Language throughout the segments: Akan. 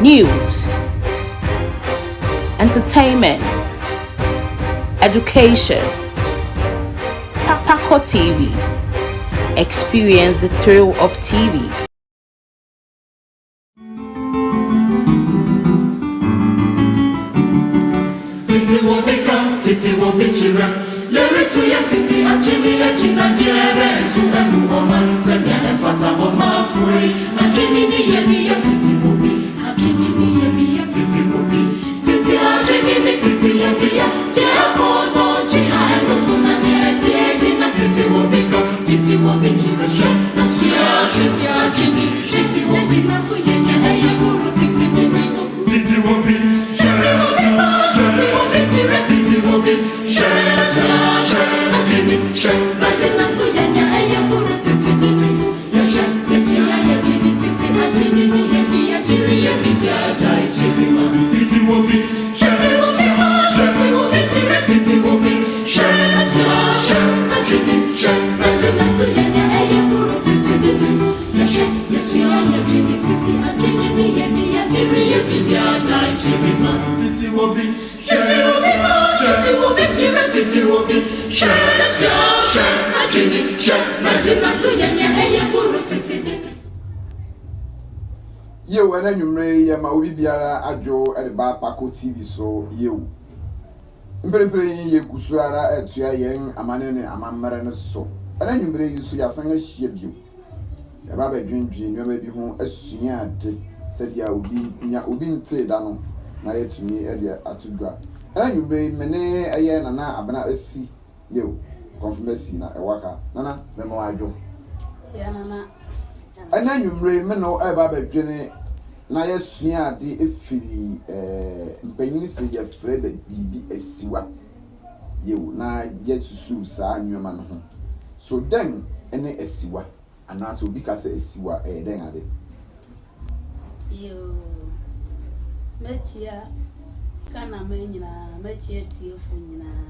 News, entertainment, education. Paco TV. Experience the thrill of TV. Titi wo bi ka, titi wo bi kyerɛ. Yɛreto yɛ titi akyi ne akyi na deɛ ɛbɛn so ɛmu ɔman sɛnea ɛfata ɔmanfoɔ yi. Adwene ne yɛ bi yɛ titi wo bi. Adwene ne yɛ bi yɛ titi wo bi. Titi adwene ne titi yɛ bi yɛ. Deɛ ɛkɔ tɔ nkyi a ɛno so na deɛ ɛte gyina titi wo bi ka, titi wo bi kyerɛ hwɛ. Na sua titi adwene, titi wo bi na so yɛ deɛ ɛyɛ buru titi ne bi so. Titi wo bi, titi wo bi ka, titi wo bi kyerɛ titi wo bi. Hwɛ sua hwɛ adwene hwɛ na gyina so yɛ deɛ ɛyɛ buru titi ne bi so. Yɛhwɛ yɛsua yɛdwene titi adwene ne yɛ bi yɛ titi yɛ bi deɛ agyae titi wo bi. Titi wo bi, titi wo bi ka, titi wo bi kyerɛ titi wo bi. Hwɛ sua hwɛ adwene hwɛ na gyina so yɛ deɛ ɛyɛ buru titi ne bi so. Yɛhwɛ yɛsua yɛdwene titi adwene ne yɛ bi yɛ titi yɛ bi deɛ agyae titi wo Titi wo bi, titi wo bi ka, titi wo bi kyerɛ titi wo bi. Hwɛ sua hwɛ adwene hwɛ na gyina so yɛ deɛ ɛyɛ buru titi ne bi so. Yew, ɛna nwummere yi yɛma obi biara adwo de ba Paco TV so yew. Mprempren yi yɛgu so ara retoa yɛn amanne ne amammerɛ no so. Ɛna nwummere yi nso yɛasan ahyia bio. Yɛaba abɛdwendwen nneɛma bi ho asua ade sɛdeɛ obi nya obi ntee da no na yɛatumi de ato dwa. Ɛna nwummere yi me ne ɛyɛ Nana Abena Asi yew, Kɔmfomasi na ɛwɔ ha. Nana, mema wo adwo. Ya Nana. Ɛna anwummere yi, me ne wo reba abɛdwene na yɛasua ade afiri eh, mpanyin se yɛfrɛ biribi asiwa. Yiw, na yɛasusuw saa nneɛma no ho. So dɛn ne asiwa? Anaasɛ obi ka sɛ asiwa, ɛyɛ dɛn ade? Yoo, mɛkyia Ghanaman nyinaa, mɛkyia atiefo nyinaa.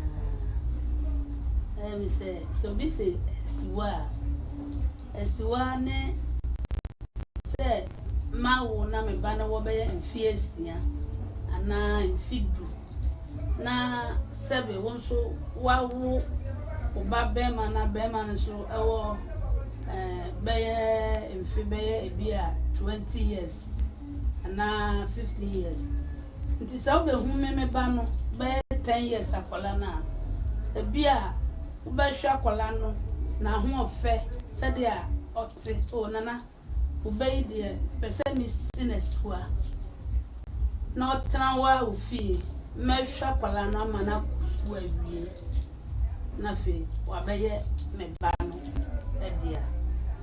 Ɛyɛ me sɛ, sɛ obi se asiwa a, Asiwa ne sɛ mawo na me ba no wɔ bɛyɛ mfe asia anaa mfe du na sɛbe wo nso woawo wo ba bɛrima na bɛrima no nso wɔ bɛyɛ mfe bɛyɛ ebi a 20 years anaa 15 years. Nti sɛ wobɛhu me me ba no bɛyɛ 10 years akwadaa no a, ebi a wobɛhwɛ akwadaa no n'ahoɔfɛ sɛdeɛ ɔte, oh Nana, wo ba yi deɛ pɛ sɛ mesi no asua na ɔtena hɔ ara wɔ fie, mɛhwɛ akwadaa no ama no akɔ sukuu awie na afei wabɛyɛ me ba no dea.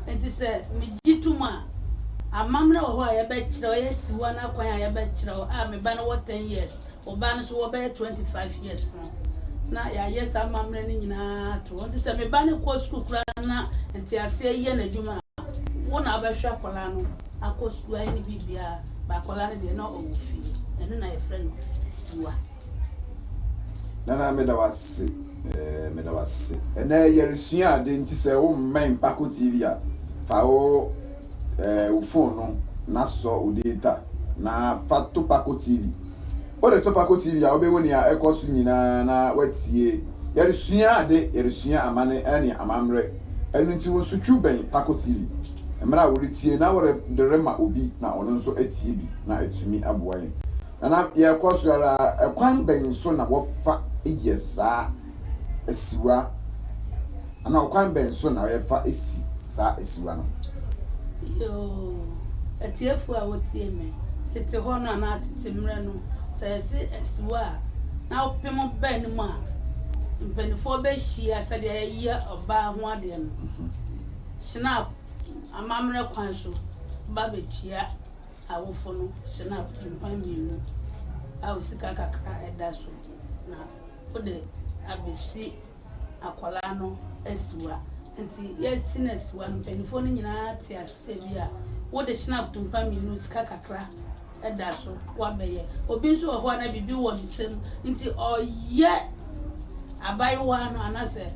Nti sɛ megye tom a, amammerɛ wɔ hɔ a yɛbɛkyerɛ wo, ɛyɛ siwa no akwan a yɛbɛkyerɛ wo a me ba no wɔ 10 years, wo ba no nso wɔ bɛyɛ 25 years no, na yɛayɛ saa amammerɛ no nyinaa ato hɔ. Nti sɛ me ba no kɔ sukuu koraa na nteaseɛ yɛ n'adwuma a, wo na wobɛhwɛ akwadaa no akɔ sukuu ayɛ ne biribiara, ba akwadaa no deɛ na ɔwɔ fie. Ɛno na yɛfrɛ no asiwa. Nana meda wo ase eh, meda wo ase. Ɛnɛ yɛresua ade nti sɛ wo mmɛn Mpako TV a, fa wo eh, wo phone no na sɔ wo data na fa to Pako TV. Wode to Pako TV a wobɛhu nea ɛkɔ so nyinaa na woatie. Yɛresua ade, yɛresua amane ne amammerɛ. Ɛno nti wo nso twiw bɛn Pako TV. Mmerɛ a woretie na wode rema obi na ɔno nso atie bi na atumi aboa yɛn. Nana, yɛrekɔ so ara, ɛkwan bɛn so na wɔfa yɛ saa asiwa, anaa ɔkwan bɛn so na wɔfa si saa asiwa no? Yoo, atiefo a wotie me, tete hɔ no anaa tete mmerɛ no, sɛ yɛse asiwa a, na wopem ba anim a, mpanimfoɔ bɛhyia sɛdeɛ yɛyɛ ɔbaa ho adeɛ no. Schnapp, amammerɛ kwan so ba bɛkyia awofo no schnapp mpan mmienu a wo sika kakra da so na wode abɛsi akwadaa no asiwa. Nti yɛsi no asiwa no, mpanimfoɔ no nyinaa te ase sɛ bi a wode schnapp tumpa mmienu sika kakra da so woabɛyɛ. Obi nso wɔ hɔ a na biribi wɔ ne nsam nti ɔyɛ abayewa no anaasɛ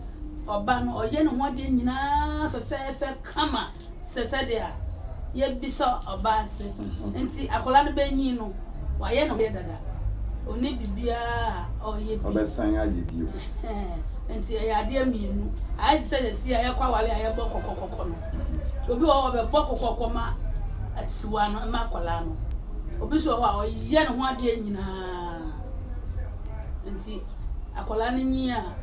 ɔba no ɔyɛ ne ho adeɛ nyinaa fɛfɛɛfɛ kama sɛ sɛdeɛ. yɛbisa ɔbaa ase. Nti akwadaa no bɛnyin no, wayɛ ne ho dada. Ɔnni biribiara a ɔreyɛ bio. Ɔbɛsan ayɛ bio. Nti ɛyɛ adeɛ mmienu. Ayɛ te sɛ yɛsi a yɛkɔ awale a yɛbɔ kɔkɔkɔkɔ no. Obi wɔ hɔ a ɔbɛbɔ kɔkɔkɔ ma asiwa no ma akwadaa no. Obi nso wɔ hɔ a ɔyɛ ne ho adeɛ nyinaa. Nti akwadaa no nyin a,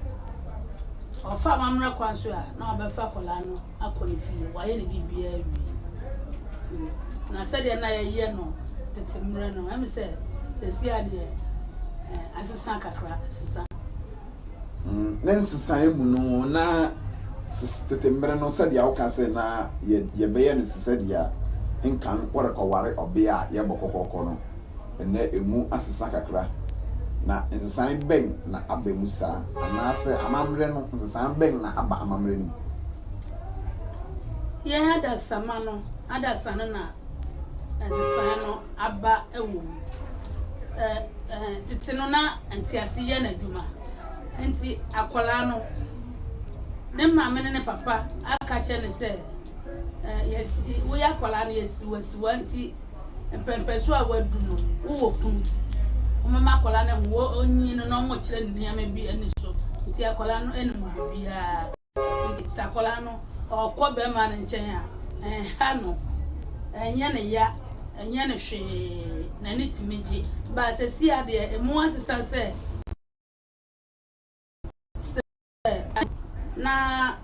ɔfa amammerɛ kwan so a na wabɛfa akwadaa no akɔ ne fie. Wayɛ ne biribiara awie. Na sɛdeɛ na yɛyɛ no tete mmerɛ no, ɛmi sɛ seesei adeɛ asesa kakra, asesa. Ne nsesaeɛ mu no, na tete mmerɛ no, sɛdeɛ woka sɛ na yɛbɛyɛ no sɛdeɛ nkan wɔrekɔware ɔbea a yɛbɔ kɔkɔkɔ no, ɛnnɛ emu asesa kakra. Na nsesaeɛ bɛn na aba mu saa? Anaasɛ amammerɛ no, nsesaeɛ bɛn na aba amammerɛ no mu? Yɛn adasama no, adasa no na nsesaeɛ no aba wɔ mu. Tete no na ntease yɛ n'adwuma. Nti akwadaa no, ne maame ne ne papa aka kyerɛ no sɛ, yɛsi, woyɛ akwadaa no yɛsi wo asiwa nti mpɛmpɛso a wadu no, wowɔ kunu. Wɔmma akwadaa no ahu, onyin no na wɔkyerɛ no nneɛma bi ani so. Nti akwadaa no anim biribiara. Nti sɛ akwadaa no ɔkɔ bɛrima no nkyɛn a, ɛnha no, ɛnyɛ ne ya, ɛnyɛ no hwee, n'ani tumi gye. Ba sɛsi adeɛ, emu asesa sɛ na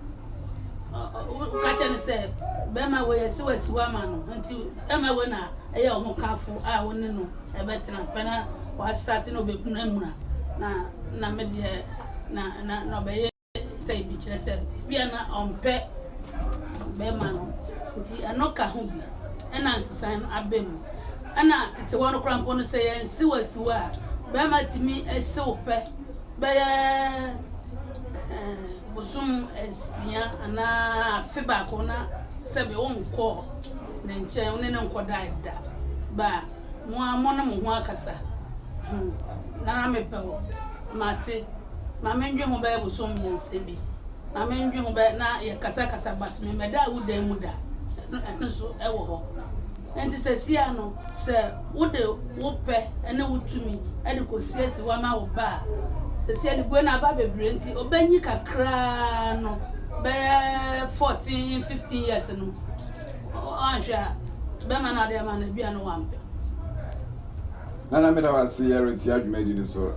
woka kyerɛ no sɛ bɛrima wei yɛsi wasiwa ama no, nti bɛrima wei na ɛyɛ ɔho kafo a wo ne no ɛbɛtena pɛ na wasate na ɔbɛkunamuna na na me deɛ na na na ɔbɛyɛ sɛ bi kyerɛ sɛ ebia na ɔmpɛ bɛrima no, nti ɛno ka ho bi ɛna nsesan no aba mu. Ɛna tete hɔ no koraa mpo no, sɛ yɛnsi wasiwa a, bɛrima tumi si wo pɛ bɛyɛ bosom 6 anaa afe baako na sɛbi wonkɔ ne nkyɛn, wo ne ne nkɔda da ba mo a mo ne mo ho akasa. Na mepɛ wo, mate, ma mendwe ho bɛyɛ bosom 3 bi, ma mendwe ho bɛyɛ na yɛkasakasa, but memmɛda wo dan mu da. Ɛno nso ɛwɔ hɔ. Nti sɛsia no, sɛ wode wo pɛ ne wo tumi de kɔsiesie hɔ ama wo ba a, sɛsia de bue no aba bebree nti ɔbɛnyi kakraa no bɛyɛ 14, 15 years no, ɔanhwɛ a bɛrima no ade ama no bia no wampɛ. Nana, meda wo ase. Yɛretie adwumadi no so.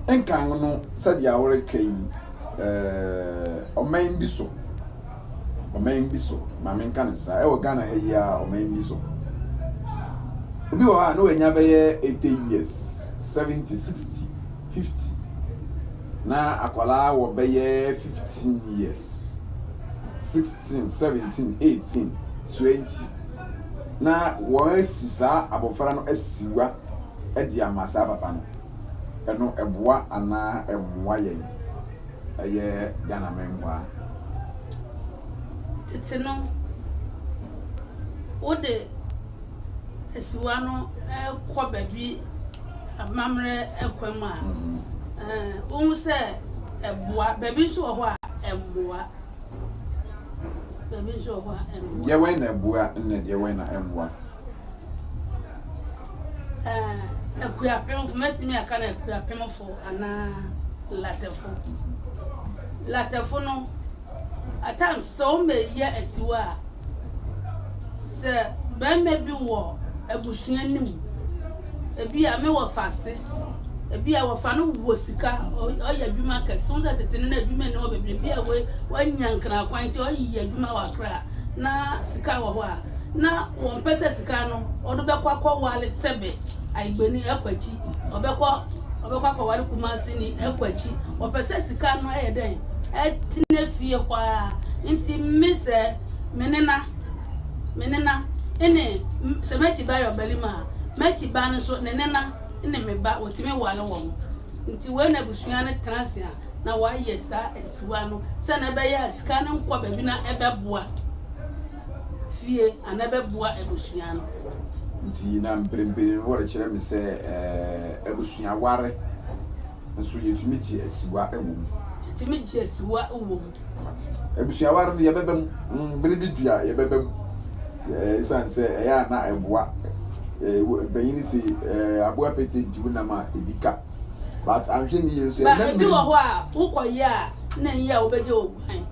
Nkan no, sɛdeɛ woreka yi, ɔman bi so, ɔman bi so, ma menka no saa, ɛwɔ Ghana ha yi a, ɔman bi so, obi wɔ hɔ a na wanya bɛyɛ 80 years, 70, 60, 50, na akwadaa wɔ bɛyɛ 15 years, 16, 17, 18, 20, na wɔn asi saa abɔfra no asiwa de ama saa papa no. Ɛno ɛboa anaa ɛmmoa yɛn ɛyɛ Ghana man mu ha? Tete no, wode asiwa no kɔ baabi amammerɛ kwan mu a, wohu sɛ ɛboa. Baabi nso wɔ hɔ a ɛmmoa. Baabi nso wɔ hɔ a ɛmmoa. Deɛ wɛn na ɛboa na deɛ wɛn na ɛmmoa? Akuapemfo, mɛtumi aka no akuapemfo anaa latɛfo. Latɛfo no, at times sɛ wɔmmɛyɛ asiwa a, sɛ bɛrima bi wɔ abusua no mu, ebi a me wɔ fase, ebi a wɔfa no wɔ sika, ɔyɛ adwuma kɛse, wɔn sɛ tete no na adwuma nni hɔ bebree, bi a wanya nkranakwan nti ɔyɛ adwuma wɔ Accra na sika wɔ hɔ a, na wɔmpɛ sɛ sika no ɔde bɛkɔ akɔwale sɛbe Ayigbeni ɛkɔ akyi, ɔbɛkɔ akɔwale Kumasi ɛkɔ akyi. Wɔpɛ sɛ sika no ɛyɛ dɛn ɛtena fie hɔ a. Nti me sɛ me nena, me nena ɛne sɛ m'akyi ba yɛ ɔbarima a, m'akyi ba no nso ne nena ne me ba wɔtumi wale wɔn. Nti wei na abusua no tena ase a na wɔayɛ saa asiwa no sɛ na ɛbɛyɛ a sika no nkɔ baabi na ɛbɛboa fie anaa ɛbɛboa abusua no. Nti na mprempren no wɔrekyerɛ me sɛ abusua ware nso yɛtumi gye asiwa wɔ mu. Yɛtumi gye asiwa wɔ mu. Abusua ware no yɛbɛba mu, bere bi du a yɛbɛba mu. Ɛsiane sɛ ɛyɛ a na ɛboa mpanyin se aboa pete nti wo nam a ebi ka. But anhwɛ ne yie nso Ba ɛnɛ ebi mmere wɔ hɔ a wokɔyɛ a na ɛnyɛ a wobɛgye wo kwan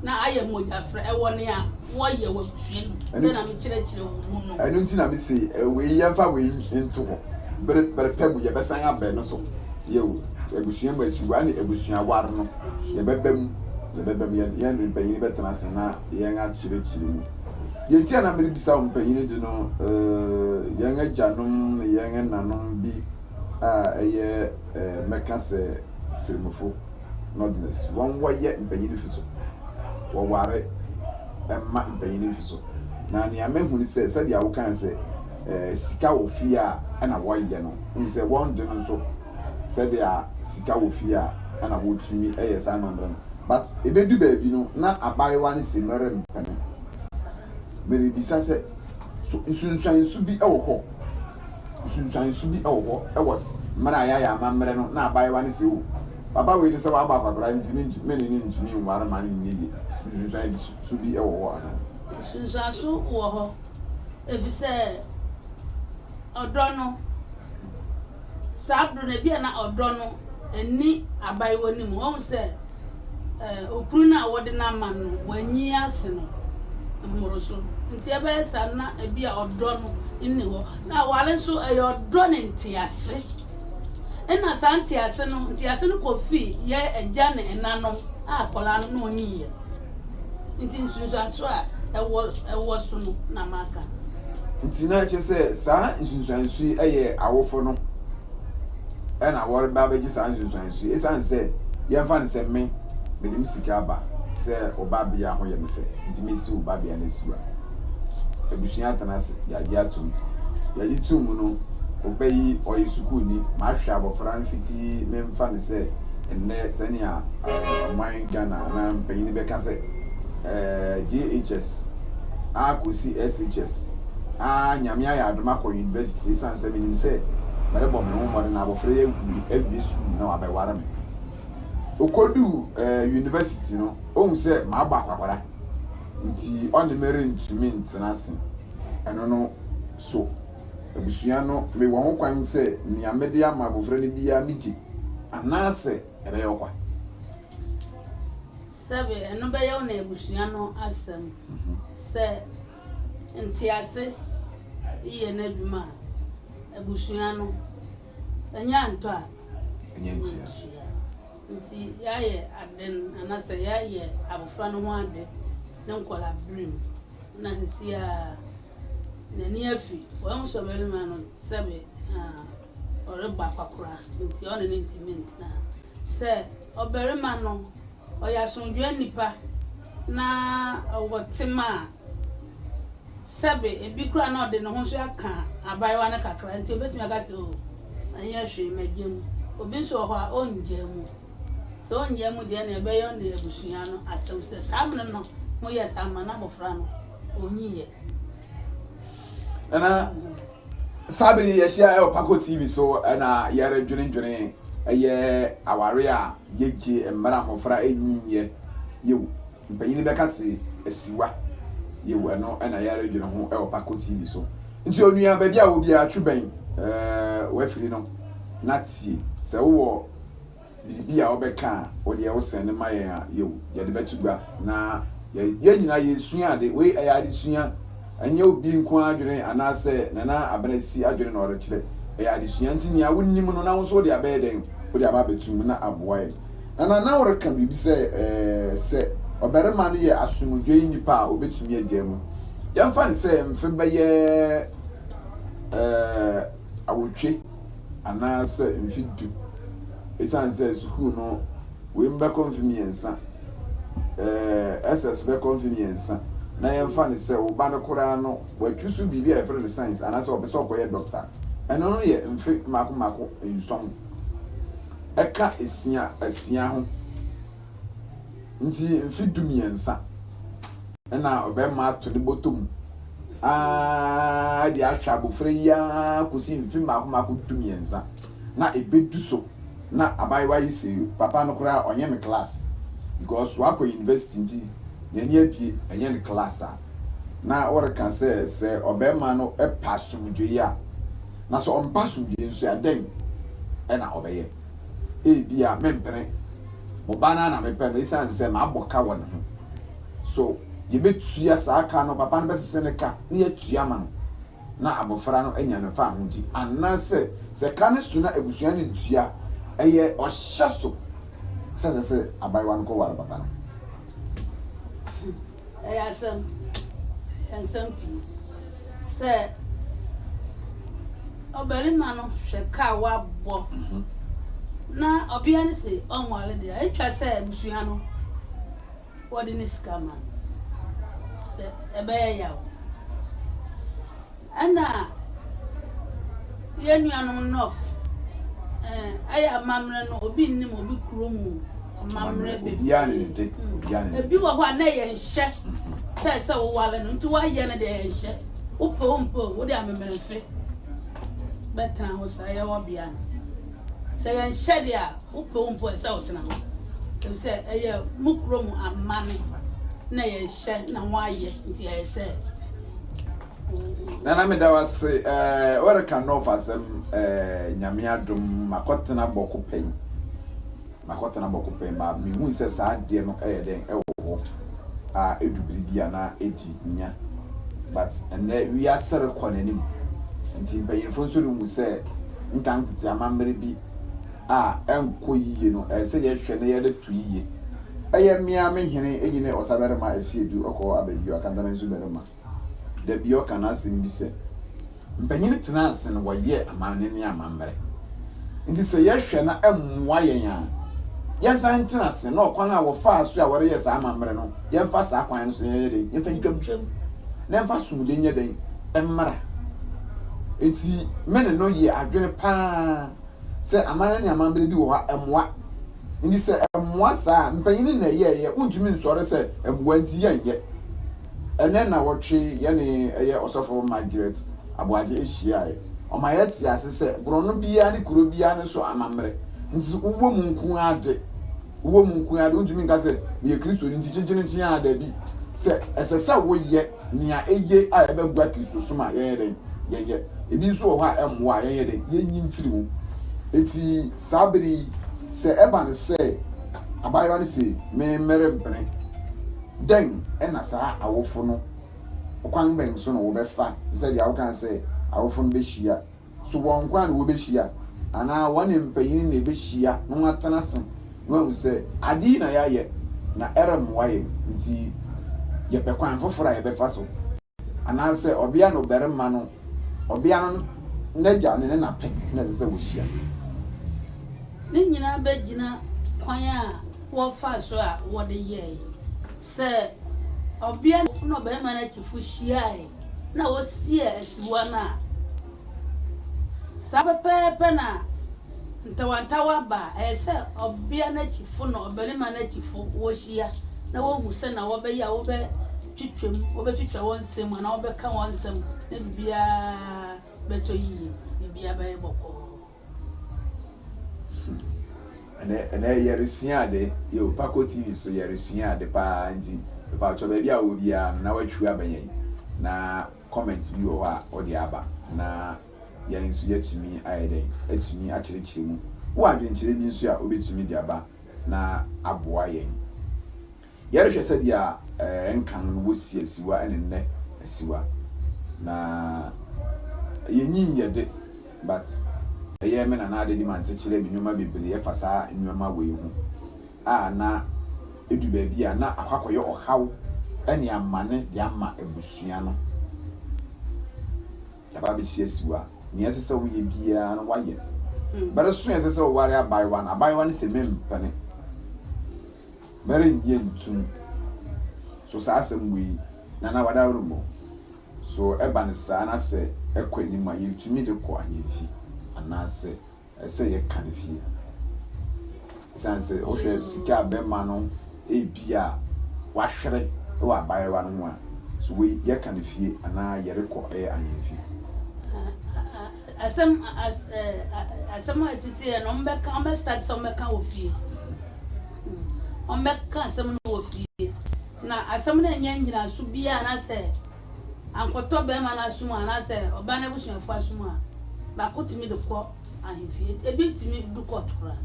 na ayɛ mogyafra ɛwɔ nea wɔyɛ wɔ abusua no mu Ɛno sɛ na mekyerɛkyerɛ wo mu no. Ɛno nti na mese wei yɛmfa wei nto hɔ. Bere bere pa mu yɛbɛsan aba ɛno so. Yiw, abusua mu asiwa ne abusua aware no yɛbɛba mu, yɛbɛba mu, yɛn yɛn mpanyin bɛtena ase na yɛn akyerɛkyerɛ mu. Deɛ nti a na merebisa wo mpanyin de no, yɛn agyanom ne yɛn ɛnanom bi a ɛyɛ mɛka sɛ Sremufo, Northerners, wɔn wɔyɛ mpanyin mfe so, wɔware mma mpanyin mfe so. Na nea mahu ne sɛ, sɛdeɛ wokae sɛ sika wɔ fie a ɛna wɔyɛ no, wohu sɛ wɔn de no nso sɛdeɛ sika wɔ fie a ɛna wɔtumi yɛ saa amammerɛ no. But ɛbɛdu baabi no, na abaayewa no se merempene. Merebisa sɛ, so nsunsuanso bi wɔ hɔ? Nsunsuanso bi wɔ hɔ wɔ mmerɛ a yɛayɛ amammerɛ no na abaayewa no se, o, papa wei de sɛ wabɔ akwakoraa nti mentu, me ne no ntumi nware ma no nyɛ yie. Nsunsuanso bi wɔ hɔ anaa? Nsunsuanso wɔ hɔ, efisɛ ɔdɔ no, saa bere no ebia na ɔdɔ no nni abayewa no mu. Wahu sɛ okunu no a wɔde no ama no, wanyi ase no mmoroso. Nti ɛbɛyɛ saa no na ebia ɔdɔ no nni hɔ. Na aware nso, ɛyɛ ɔdɔ ne ntease. Ɛna saa ntease no, ntease no kɔfii yɛn agya ne ɛnanom a akwadaa no na ɔnyiiɛ. Nti nsunsuanso a ɛwɔ ɛwɔ so no na maka. Nti na kyerɛ sɛ saa nsunsuanso yi yɛ awofo no na wɔreba abɛgye saa nsunsuanso yi. Esiane sɛ yɛmfa no sɛ me, mede me sika aba sɛ wo babea ho yɛ me fɛ nti mesi wo babea no asiwa. Abusua atena ase, yɛagye atom. Yɛagye tom no, wo ba yi ɔyɛ sukuuni, mahwɛ abɔfra no fiti memfa no sɛ nnɛ sɛnea ɔman Ghana anaa mpanyin bɛka sɛ JHS akɔsi SHS a Nyame ayɛ adom akɔ university esiane sɛ menim sɛ merebɔ me ho mmɔden na abɔfra yi awie awie sukuu na wabɛware me. Okoduu university no, ohu sɛ mabɔ akwakwara nti ɔne me rentumi ntena ase. Ɛno no so abusua no mewɔ ho kwan sɛ nea mede ama abɔfra no biara migye anaasɛ ɛbɛyɛ ɔkwa? Sɛbe ɛno bɛyɛ wo ne abusua no asɛm. Sɛ ntease yɛ n'adwuma a, abusua no, ɛnyɛ antɔ a, ɛnyɛ ntua. Nti yɛayɛ ade no, anaasɛ yɛayɛ abofra no ho ade ne nkwadaa-bere mu. Na seesei a n'ani afi, wahu sɛ ɔbarima no sɛbe ɔrebɔ akwakoraa nti ɔne no ntumi ntena. Sɛ ɔbarima no ɔyɛ asomdwoeɛ nipa na ɔwɔ tema a, sɛbe ebi koraa na ɔde ne ho nso aka abaayewa no kakra nti obetumi aka sɛ o ɛnyɛ hwee magya mu. Obi nso wɔ hɔ a ɔngyaa mu. Sɛ ɔngyaa mu deɛ na ɛbɛyɛ ɔne abusua no asɛm sɛ saa mmerɛ no moyɛ saa ma n'abɔfra no ɔnyiiɛ. Nana, saa bere yi yɛahyia wɔ Pako TV so na yɛredwenedwene ɛyɛ aware a yegye mmerɛ a mmɔfra nyinyɛ yew mpanyin bɛka se asiwa yew ɛno na yɛredwene ho wɔ Pako TV so. Nti onua baabi a wɔ biara twe bɛn w'afiri no na tie sɛ wowɔ biribi a wobɛka a, wo deɛ wo sɛne ma yɛn a, yiw, yɛde bɛto gua na yɛn nyinaa yɛresua ade. Wei ɛyɛ adesua, ɛnyɛ obi nko ara adwene anaasɛ Nana Abenasi adwene na ɔrekyerɛ. Ɛyɛ adesua nti nea wonim no na wo nso wode abɛyɛ dɛn? Wode aba abɛto mu na aboa yɛn. Nana, na woreka biribi sɛ ɛɛ sɛ ɔbarima no yɛ asomdwoe nipa a obetumi agyaa mu. Yɛmfa no sɛ mfe bɛyɛ ɛɛ awotwe. anaasɛ mfe du. Esiane sɛ sukuu no wei bɛkɔ mfe mmiɛnsa, ɛɛ SS bɛkɔ mfe mmiɛnsa, na yɛmfa no sɛ wo ba no koraa no watwi so biribi a yɛfrɛ no science anaasɛ ɔpɛ sɛ ɔkɔyɛ dɔkta, ɛno no yɛ mfe mmaako mmaako nson ɛka esia asia ho. Nti mfe 13 na ɔbarima ato ne bɔtɔ mu ara de ahwɛ abofra yi ara kɔsi mfe mmaako mmaako 13 na ɛbɛdu so na abaayewa yi se papa no koraa ɔnyɛ me class because wakɔ university nti n'ani abue ɛnyɛ ne class a. Na woreka sɛ, sɛ ɔbarima no pɛ asomdwoe a, na sɛ ɔmpɛ asomdwoe nso a, dɛn na ɔbɛyɛ? Ebia mempene. Mo ba no ara na mepɛ no esiane sɛ mabɔ ka wɔ ne ho. So yebetua saa ka no? Papa no bɛsese ne ka na yɛatua ama no na abofra no anya ne faahodi? Anaasɛ sɛ ka no so na abusua no ntua a, ɛyɛ ɔhyɛ so sɛ ɛsɛ sɛ abayewa no kɔware papa no? Ɛyɛ asɛm, ɛyɛ nsɛm pii. Sɛ ɔbarima no hwɛ ka a wabɔ na ɔbea no se ɔnware deɛ a, etwa sɛ abusua no wɔde ne sika ma no. Sɛ ɛbɛyɛ yaw. Ɛna yɛn nuanom North eh, ɛyɛ amammerɛ no obi nnim obi kuro mu amammerɛ bebree. Obiara ne ne de, obiara ne ne de. Ebi wɔ hɔ a na ɛyɛ nhyɛ sɛ sɛ woware no nti woayɛ no deɛ ɛyɛ nhyɛ. Wopɛ o mpɛ o wode amemenemfe bɛtena hɔ saa ɛyɛ ɔbea no. Sɛ ɛyɛ nhyɛ deɛ a wopɛ o mpɛ o ɛsɛ sɛ wotena hɔ. Efisɛ ɛyɛ mo kuro mu amanne na ɛyɛ nhyɛ na moayɛ nti ɛyɛ sɛ. Nana meda wo ase eh, woreka North asɛm eh, Nyame adom makɔtena Bɔko pɛn, makɔtena Bɔko pɛn ba mehu sɛ saa adeɛ no ɛyɛ dɛn ɛwɔ hɔ a ɛdu bere bi a na ɛdi nya but ɛnɛ wiase rekɔ n'anim nti mpanyinfo nso rehu sɛ nkan tete amammerɛ bi a ɛnkɔ yiye no ɛsɛ sɛ yɛhwɛ na yɛde to yiye. Ɛyɛ mmea me hene enyi ne ɔsabarima Asiedu ɔkɔɔ ababio Akantamansu barima. Da bi ɔka n'asɛm bi sɛ, Mpanyin tenaa ase na wɔyɛɛ amanne ne amammerɛ. Enti sɛ yɛhwɛ na ɛmmoa yɛn a, yɛnsan ntena ase na ɔkwan a wɔfaa so a wɔreyɛ saa amammerɛ no, yɛmfa saa kwan no so nyɛ dɛn? Yɛmfa ntwam. Na ɛmfa asomdwoe nyɛ dɛn? Mmra. Enti me ne no yɛ adwene paa sɛ amanne ne amammerɛ bi wɔ hɔ a ɛmmoa. Enti sɛ ɛmmoa saa a, mpanyin na ɛyɛeɛ, wontumi nsɔre sɛ ɛmmoa nti yɛnyɛ. Ɛnnɛ nnawɔtwe yɛne ɛyɛ Ɔsɔfo Margaret Aboagye hyiae. Ɔma yɛte ase sɛ borɔno biara ne kuro biara ne so amammerɛ. Nti sɛ wowɔ mu nko ara de, wowɔ mu nko ara de, wontumi nka sɛ meyɛ Kristoni nti kyenkyerenkyen ara, dabi. Sɛ ɛsɛ sɛ woyɛ nea eye a ɛbɛboa Kristosom a, yɛnyɛ dɛn? Yɛnyɛ. Ebi nso wɔ hɔ a ɛmmoa a, yɛnyɛ dɛn? Yenyi mfiri mu. Enti saa bere yi, sɛ ɛba no sɛ abaayewa no se, Me merempene. Dɛn na saa awofo no, ɔkwan bɛn so na wɔbɛfa, te sɛ deɛ wokaa sɛ awofo no bɛhyia? So wɔn nko ara na wɔbɛhyia, anaa wɔne mpanyin na ɛbɛhyia na wɔatena ase na wɔahu sɛ ade yi na yɛayɛ na ɛremmoa yɛn nti yɛpɛ kwan foforo a yɛbɛfa so? Anaasɛ ɔbea ne ɔbarima no, ɔbea no n'agya ne ne na pɛ na ɛsɛ sɛ wɔhyia? Ne nyinaa bɛgyina kwan a wɔfaa so a wɔde yɛe. Sɛ ɔbea ne ɔbarima no akyifo hyiae na wosiee asiwa no a, saa pɛpɛɛpɛ na ntawantawa ba a, ɛyɛ sɛ ɔbea no akyifo ne ɔbarima no akyifo wohyia na wohu sɛnea wɔbɛyɛ a wɔbɛtwitwa mu, wɔbɛtwitwa wɔn nsɛm mu anaa wɔbɛka wɔn nsɛm na biribiara bɛtɔ yiye, biribiara bɛyɛ bɔkɔɔ. Ɛnɛ ɛnɛ yɛresua ade yo Paco TV so yɛresua ade paa nti mepakyɛw baabi a wɔ biara no na watwiw abɛn yɛn na comment bi wɔ hɔ a wode aba na yɛn nso yɛatumi ayɛ dɛn atumi akyerɛkyerɛ mu. Wowɔ adwenkyerɛ bi nso a wobɛtumi de aba na aboa yɛn. Yɛrehwɛ sɛdeɛ nkan no wɔsi asiwa ne nnɛ asiwa. Na yɛnyin yɛ de but ɛyɛ me nana ade de mante kyerɛ me nnoɔma bebree ɛfa saa nnoɔma wei ho a na ɛdu baabi a na akɔ akɔyɛ ɔhaw ne amane de ama abusua no. Yɛaba abɛsi asiwa. Nea ɛsɛ sɛ woyɛ biara no woayɛ. Bere so a ɛsɛ sɛ woware abaayewa no, abaayewa no se mempene. Merennye ntom. So saa asɛm wei, Nana Wadawurumbo, so ɛba no saa na sɛ ɛkɔ anim a, yɛtumi de kɔ ahemfi anaasɛ ɛsɛ sɛ yɛka no fie? Esiane sɛ wohwɛ sika a bɛrima no ebia wahwere wɔ abaayewa no ho a, so wei yɛka no fie anaa yɛrekɔ ɛyɛ ahemfi? Asɛm asɛm a ɛte sɛ no wɔbɛka wɔbɛ start sɛ wɔbɛka wɔ fie. Wɔbɛka asɛm no wɔ fie. Na asɛm no nyɛ nnyinaso biara anaasɛ. Ankɔtɔ barima no asom anaasɛ ɔbaa no abusuafo asom a, baako tumi de kɔ ahemfie. Ebi tumi du court koraa.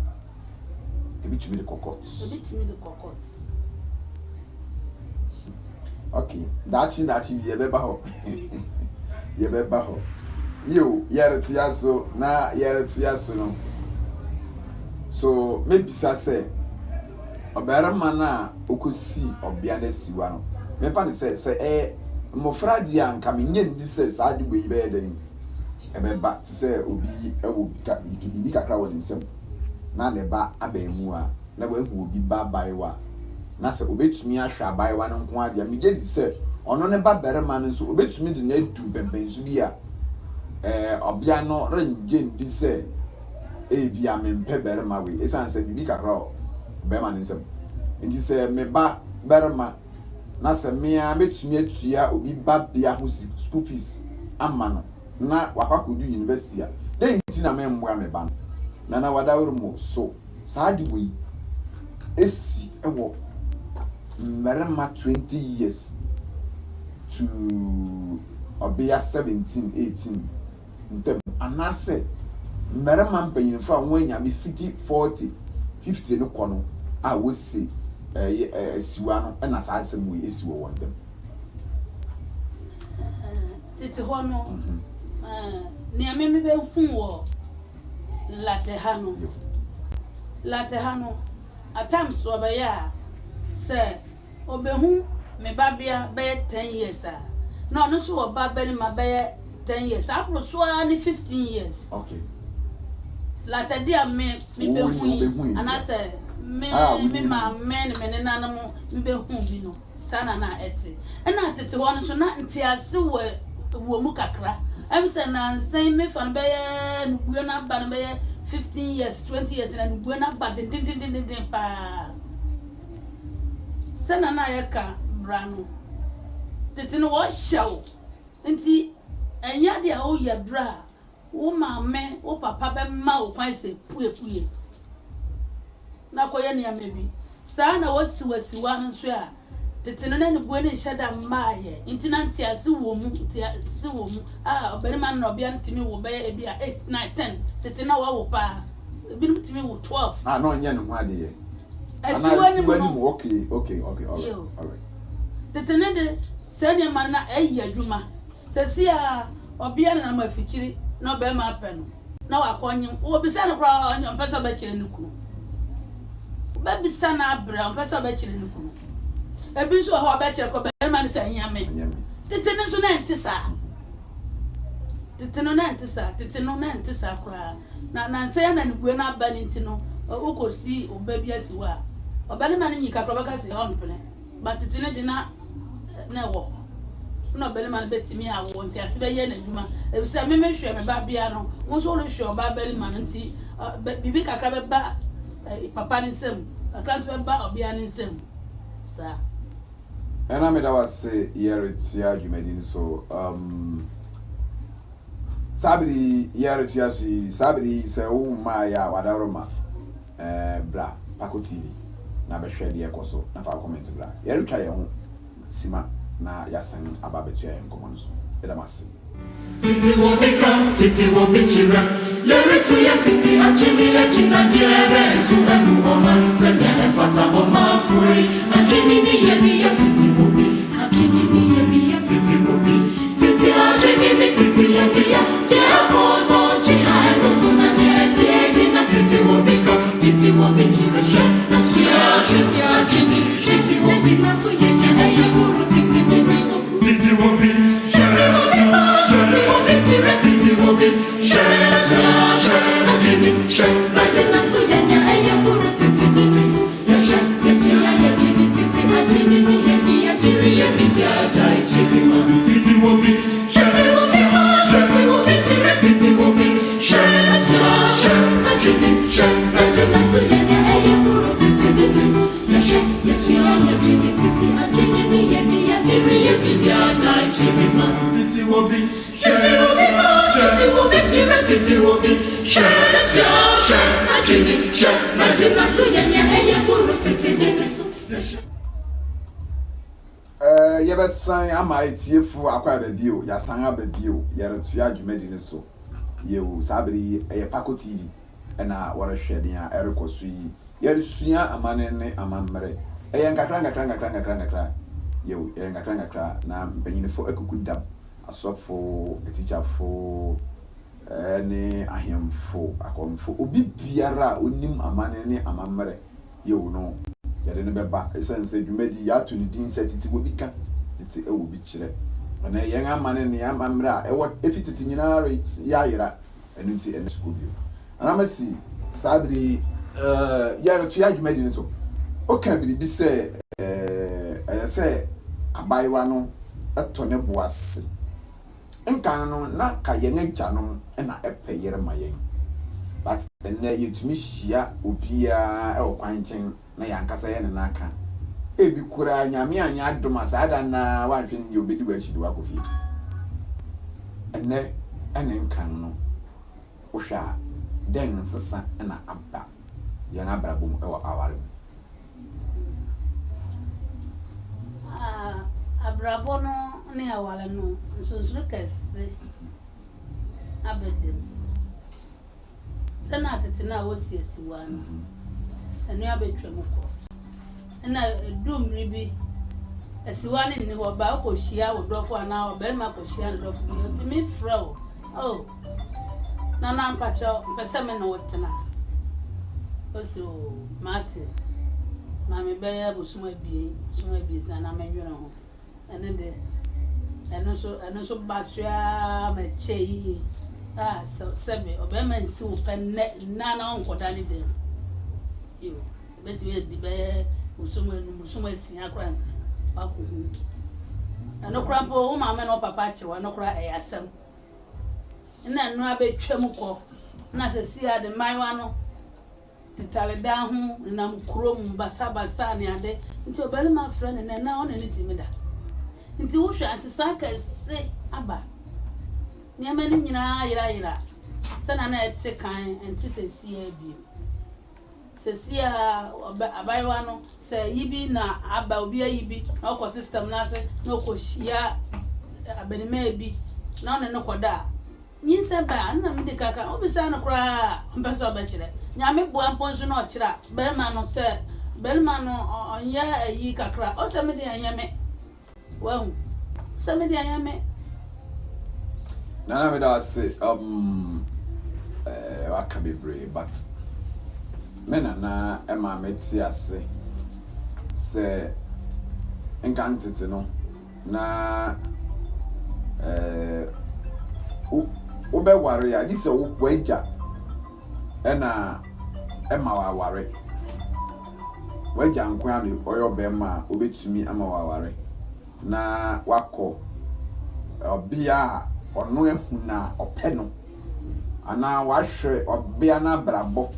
Ebi tumi de kɔ court. Ebi tumi de kɔ court. Okay, daakye daakye bi yɛbɛba hɔ. Yɛbɛba hɔ. Yiw, yɛretoa so na yɛretoa so no. So mebisa sɛ, ɔbarima no a okosii ɔbea no asiwa no, memfa no sɛ, sɛ ɛyɛ mmofra deɛ a, anka minnye nni sɛ saa ade wei bɛyɛ dɛn? Ɛbɛba te sɛ obi wɔ biribi kakra wɔ ne nsam na ne ba abarimaa na wahu obi ba abaayewa na sɛ obetumi ahwɛ abaayewa no nko ara deɛ a, migye di sɛ ɔno ne ba barima no nso obetumi de no adu mpɛnpɛnso bi a ɛɛ ɔbea no rennye nni sɛ ebia mempɛ barima wei esiane sɛ biribi kakra wɔ barima no nsam nti. Sɛ me ba barima na sɛ me ara metumi atua obi babea ho school fees ama no na wakɔ akɔdu university a, dɛn nti na memmoa me ba no? Nana Wadawurmo, so saa ade wei si wɔ mmarima 20 years to ɔbea 17, 18 ntam, anaasɛ mmarima mpanyimfo a wɔanya fiti 40, 50 no kɔ no a wose ɛyɛ asiwa no na saa asɛm wei si wɔ wɔn ntam? Tete hɔ no, nea me mebɛhu wɔ Latte ha no, Latte ha no, at times wɔbɛyɛ a, sɛ obehu me babea bɛyɛ ten years a, na ɔno nso wɔ ba barima bɛyɛ 10 years, aboro so ara ne 15 years. Latte de a me mebɛhu yi, anaasɛ me maame ne me nenanom mebɛhu bi no, saa na na ɛte. Ɛna tete hɔ no nso na ntease wɔ mu kakra. Ɛm sɛ nansa yi mefa no bɛyɛ nubue no aba no bɛyɛ 15 years, 20 years na nubue no aba dendendendenden paa. Sɛ na na yɛka bra no, tete no wɔhyɛ wo nti ɛnyɛ deɛ woyɛ berɛ a wo maame, wo papa bɛma wo kwan sɛ puepue na kɔyɛ nneɛma bi. Saa na wɔsiwasiwa no nso a, tete no na ne bue no nhyɛ da mmaayɛ nti na ntease wɔ mu. Ntease wɔ mu a ɔbarima no na ɔbea no tumi wo bɛyɛ ebi a 8, 9, 10. Tete na wɔwo paa, ebinom tumi wo 12. Ah, na ɔnyɛ ne ho adeɛ. Asiwa no mu no. Okay, alright. Tete ne de, saa nneɛma no na ɛyɛ adwuma. Sɛsi a ɔbea nenam afikyiri na ɔbarima apɛ no na wakɔ nyem, wɔbisa no koraa ɔmpɛ sɛ ɔbɛkyerɛ ne kunu. Wobɛbisa no abrɛ, ɔmpɛ sɛ ɔbɛkyerɛ ne kunu. Ebi nso wɔ hɔ a ɔbɛkyerɛ kɔ barima no sɛ ɛnyɛ me. Tete no nso na ɛnte saa. Tete no na ɛnte saa. Tete no na ɛnte saa koraa. Na nansa yi na nibue no aba ne nti no, wokɔsi ɔba bi asi hɔ a, ɔbarima no nyi kakra ɔbɛka sɛ ɔmpene. Ba tete no de na ɛwɔ hɔ na ɔbarima no bɛtumi awo nti ase bɛyɛ n'adwuma, efisɛ me mehwɛ me babea no, wo nso worehwɛ ɔbaa barima no nti biribi kakra bɛba papa ne nsam, kakra nso bɛba ɔbea ne nsam saa. Ɛna meda wase. Yɛretua dwumadi no so saa bere yi, yɛretua so yi, saa bere yi, sɛ wo mmaa yɛ a wadaroma bra Pako TV na bɛhwɛ deɛ ɛkɔ so na fa comment bra. Yɛretwa yɛn ho sima na yɛasan aba abɛtua yɛn nkɔmmɔ no so. Yɛda mo ase. Tete wɔ bi ka, tete wɔ bi kyerɛ. Yɛreto yɛ tete akyene agyinadeɛ bɛn so amu ɔman sɛnea ɛfata ɔmanfoɔ yi. Adwene ne yɛ bi yɛ tete wɔ bi. Adwene ne yɛ bi yɛ tete wɔ bi. Tete adwene ne tete yɛ bi yɛ. Deɛ akɔntɔ nkyi a ɛno so na deɛ ɛte agyina tete wɔ bi ka, tete wɔ bi kyerɛ. Hwɛ na sua hwɛ adwene tete wɔ bi. So yɛ deɛ ɛyɛ buru tete wɔ bi so. Tete wɔ bi. Tete wɔ bi ka, tete wɔ bi kyerɛ tete wɔ bi. Hwɛ sua hwɛ adwene hwɛ na gyina so yɛ deɛ ɛyɛ buru tete wɔ bi so. Yɛhwɛ yɛsua yɛdwene tete adwene ne yɛ bi yɛgyere yɛ bi de agyae tete wɔ bi. Tete wɔ bi. Tete wɔ bi ka, tete wɔ bi kyerɛ tete wɔ bi. Hwɛ sua hwɛ adwene hwɛ na gyina so yɛ deɛ ɛyɛ buru tete wɔ bi so. Yɛhwɛ yɛsua yɛdwene tete adwene ne yɛ bi yɛgyere yɛ bi de agyae tete ma. Tete wɔ bi. Tete wɔ bi ka, tete wɔ bi kyerɛ tete wɔ bi. Hwɛ sua hwɛ adwene hwɛ na gyina so yɛ nea ɛyɛ buru tete wɔ bi so. Yɛhwɛ. Yɛbɛsan ama atiefo akɔ aba bio. Yɛasan aba bio. Yɛretoa dwumadi no so. Yiw, saa bere yi ɛyɛ Pako TV na wɔrehwɛ nea ɛrekɔ so yi. Yɛresua amanne ne amammerɛ. Ɛyɛ nkakra nkakra nkakra nkakra nkakra. Yiw, ɛyɛ nkakra nkakra na mpanyimfo akuku dam, asɔfo, atikyafo, ne ahemfo, akɔmfo, obi biara a onim amanne ne amammerɛ Yiw no, yɛde no bɛba. Esiane sɛ dwumadi yi yɛato ne din sɛ Tete Wɔ Bi Ka, Tete Wɔ Bi Kyerɛ. Ɛnnɛ, yɛn amanne ne yɛn amammerɛ a ɛwɔ efi tete nyinaa reyɛ ayera. Ɛno nti, ɛnnɛ sukuu bio. Anaa masi saa bere yi yɛretoa dwumadi no so. Woka biribi sɛ ɛyɛ sɛ abaayewa no tɔ ne bo ase. Nkan no na ka yɛn agyanom na ɛpɛ yere ma yɛn but ɛnnɛ yɛtumi hyia obiara wɔ kwan nkyɛn na yɛn ankasa yɛne no aka. Ebi koraa Nyame anyɛ adom a saa da no ara woanhwɛ no yie ɔbɛdi w'akyi de wo akɔ fie. Ɛnnɛ ne nkan no wohwɛ a dɛn nsesa na aba yɛn abrabɔ mu wɔ aware mu? Abrabɔ no ne aware no, nsonsonoe kɛse abɛda mu. Sɛnea tete no a wosi asiwa no, ɛno abɛtwam kɔ. Ɛna ɛdu mmere bi, asiwa no nni hɔ, ɔbaa wokɔhyia wo dɔfo anaa ɔbarima kɔhyia ne dɔfo bi, ɔtumi frɛ wo, oh, Nana mpakyɛw mpɛ sɛ me ne wo tena. Ose oo mate. Ma me bɛyɛ bosom abien, bosom abiɛsa na menwene ho. Ɛno de, ɛno nso ɛno nso ba so ara ma ɛkyɛ yiye. A sɛ sɛbe ɔbarima nsi wo pɛ nnɛ nnɛ na ɔnkɔda ne dan mu. Yo, ebetumi adi bɛyɛ bosom anum, bosom asia koraa ansa wakɔhu. Ɛno koraa mpo wo maame ne wo papa akyere wo, ɛno koraa ɛyɛ asɛm. Nna ɛno ara bɛtwam kɔ. Nna seesei ara de mmaayewa no tetare dan ho nenam kurom basabasa ne ade. Nti ɔbarima frɛ no nnɛ na ɔne no tumi da. Nti wohwɛ a nsesa kɛse aba. Nneɛma no nyinaa ayerayera. Sɛnea na ɛte kan ɛnte seesei ara bio. Seesei ara ɔbɛ abaayewa no sɛ ayi bi na aba obi ayi bi na ɔkɔ system no ase na ɔkɔhyia abarimaa bi na ɔne no kɔda a, nyinsɛn ba a, ɛno na medi kan ka, wobisa no koraa a, ɔmpɛ sɛ ɔbɛkyerɛ. Nyame boa mpo nso na ɔkyerɛ a, barima no sɛ barima no ɔnyɛ ayi kakra, ɔsɛ me deɛ ɛnyɛ me. Wahu sɛ me deɛ ɛnyɛ me. Nana meda ase um, eh, waka bebree but me nana ɛma me te ase sɛ nka ntete no na eh, wobɛware a gye sɛ w'agya ɛna ɛma waware. W'agya nko ara na ɔyɛ ɔbarima a obetumi ama waware na wakɔ ɔbea a ɔno ahu no a ɔpɛ no anaa wahwɛ ɔbea no abrabɔ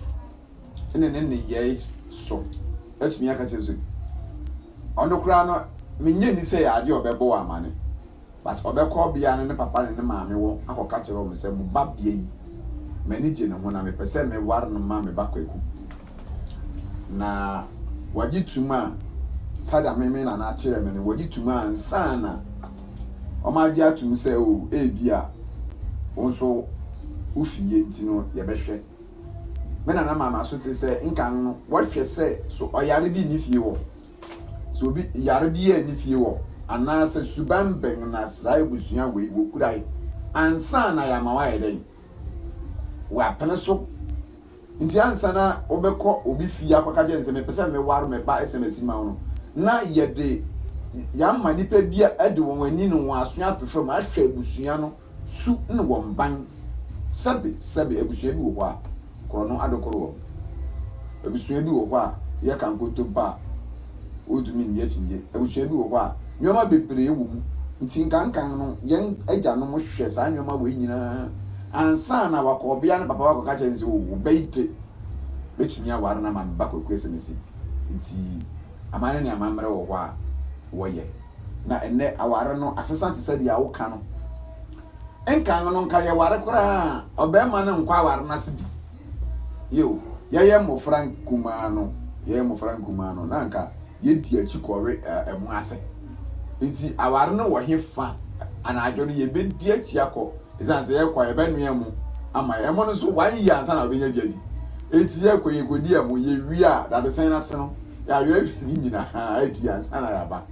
ne ne nneyɛe so atumi aka kyerɛ sɛ ɔno koraa no minnye nni sɛ ɛyɛ ade a ɔbɛbɔ wo amane. But ɔbɛkɔ ɔbea no ne papa ne ne maame wɔ akɔka kyerɛ wɔn sɛ mo ba bea yi m'ani gye ne ho na mepɛ sɛ me ware no ma me ba Kwaku. Na wagye tum a sɛdeɛ me me nana kyerɛɛ me no wagye tum ansa na wɔn agye atum sɛ o ebi a wo nso wo fie nti no yɛbɛhwɛ. Me nana maa m'aso te sɛ nkan no wɔhwɛ sɛ so ɔyare bi nni fie hɔ. Sɛ obi yare bi anni fie hɔ anaasɛ suban bɛn na saa abusua wei wɔkurae ansa na yɛama woayɛ dɛn? Wɔapene so. Nti ansa na wobɛkɔ obi fie akɔka kyerɛ no sɛ mepɛ sɛ meware me ba SMS ma wo no, na yɛde yɛama nnipa bi de wɔn ani ne wɔn aso ato fam ahwɛ abusua no su ne wɔn ban. Sɛbe, sɛbe, abusua bi wɔ hɔ a, korɔno adokoro wɔn. Abusua bi wɔ hɔ a, yɛka nkontompo a, wontumi nnye akyinnye. Abusua bi wɔ hɔ a, nneɛma bebree wɔ mu. Nti nkankan no, yɛn agyanom hwɛ saa nneɛma wei nyinaa ansa na wakɔ ɔbea no papa hɔ akɔka kyerɛ no sɛ, O, wo ba yi de, mɛtumi aware no ama me ba Kwaku Asimasi. Nti amanne ne amammerɛ wɔ hɔ a wɔyɛ. Na ɛnnɛ aware no asesa te sɛ deɛ woka no. Nkan no nka yɛware koraa a, ɔbarima no nkɔ aware no ase bi. Yiw, yɛyɛ mmofra nkumaa no, yɛyɛ mmofra nkumaa no, na anka yedi akyi kɔwe ɛmo ase. Nti aware no wɔ he fa? Anadwo no yɛbɛdi akyi akɔ, ɛsiane sɛ yɛkɔ a yɛbɛnoa ɛmo ama yɛn. Ɛmo no nso one year ansa na wobɛnya bi adi. Enti yɛkɔ yɛkɔdi ɛmo, yɛwie a dadesɛn no ase no yɛawerɛwerɛ ne nyinaa adi ansa na yɛaba.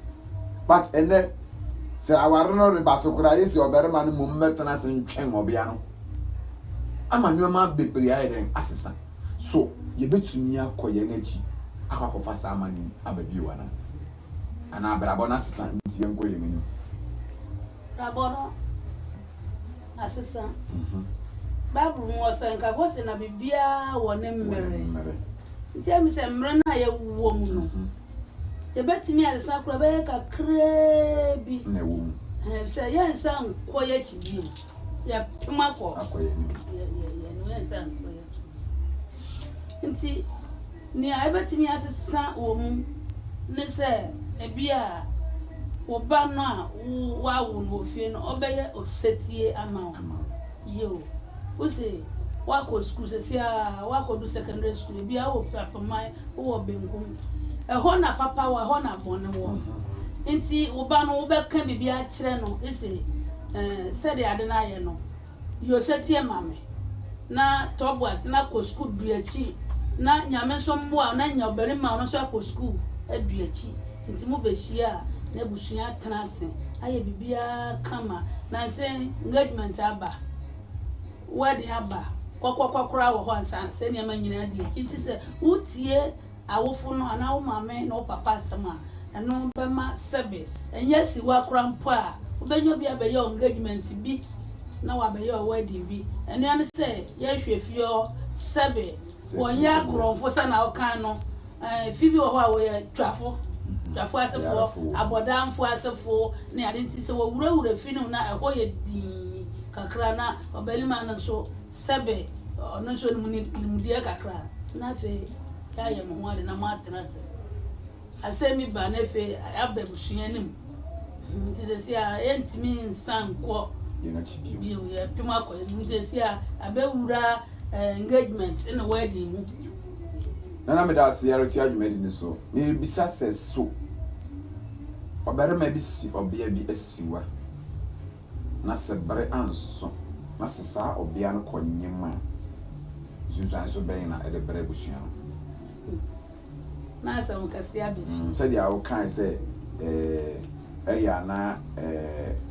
But ɛnnɛ sɛ aware no reba so koraa yɛsi ɔbarima no mmom mmɛtena ase ntwɛn ɔbea no ama nneɛma bebree ayɛ dɛn asesa. So yɛbɛtumi akɔ yɛn akyi akɔ akɔfa saa amanne yi aba bio anaa? Anaa abrabɔ no asesa nti yɛnkɔ yɛn anim? Abrabɔ no asesa. Bible mu ɔsɛnkafo se na biribiara wɔ ne mmere. Nti ɛmi sɛ mmere no a yɛwɔ mu no, yɛbɛtumi asesa koraa bɛyɛ kakraa bi. Na ɛwɔ mu. Sɛ yɛnsa nkɔ yɛn akyi bio. Yɛpem akɔ. Akɔ yɛn anim. Yɛnsa nkɔ yɛn akyi bio. Nti Nea ebetumi asesa wɔ mu ne sɛ ebia wo ba no a woawo no wɔ fie no, ɔbɛyɛ osetie ama wo. Yiw, wose woakɔ sukuu seesei ara, woakɔdu secondary school, ebia wowɔ Piapoman, wowɔ Benkum. Ɛhɔ na papa wɔ, ɛhɔ na bɔne wɔ. Nti wo ba no, wobɛka biribi akyerɛ no se, sɛdeɛ ade no ayɛ no, Yɛ osetie ma me na tɔ bo ase na kɔ sukuu du akyi na Nyame nso mmoa wo na nya ɔbarima a ɔno nso akɔ sukuu adu akyi nti mo bɛhyia a na abusua atena ase ayɛ biribiara kama nansa yi engagement aba wedding aba kɔkɔkɔ koraa wɔ hɔ ansa sɛ nneɛma nyinaa di akyi nti sɛ wotie awofo no anaa wo maame ne wo papa asɛm a, ɛno bɛma sɛbe ɛnyɛ asiwa koraa mpo a, wobɛnya obi abɛyɛ wo engagement bi na wabɛyɛ wo wedding bi. Ɛno ara ne sɛ yɛhwɛ fie hɔ sɛbe wɔnyɛ akorɔmfo sɛnea wokan no. Ɛɛ, fi bi wɔ hɔ a wɔyɛ twafo, twafo asefoɔ, abɔdamfo asefo ne ade nti sɛ wɔwurawura fi no mu na ɛhɔ yɛ dinn kakra na ɔbarima no nso Sɛbe ɔno nso ɔnim ne nimdeɛ kakra, na afei yɛayɛ mo ho ade na moatena ase. Asɛm bi ba na afei aba abusua no mu. Nti sɛsi a yɛntumi nsan nkɔ yɛn akyi bio. Bio, yɛpem akɔ yɛn nti sɛsi a abɛwura engagement ne wedding mu. Nana meda ase yɛretoa dwumadi no so. Merebisa sɛ so ɔbarima bi si ɔbea bi asiwa? Na sɛ bere anso na sɛ saa ɔbea no kɔ nyem a, nsunsuanso bɛn na ɛde brɛ abusua no? Na asɛm kɛse aba fie. Sɛdeɛ wokae sɛ ɛyɛ a na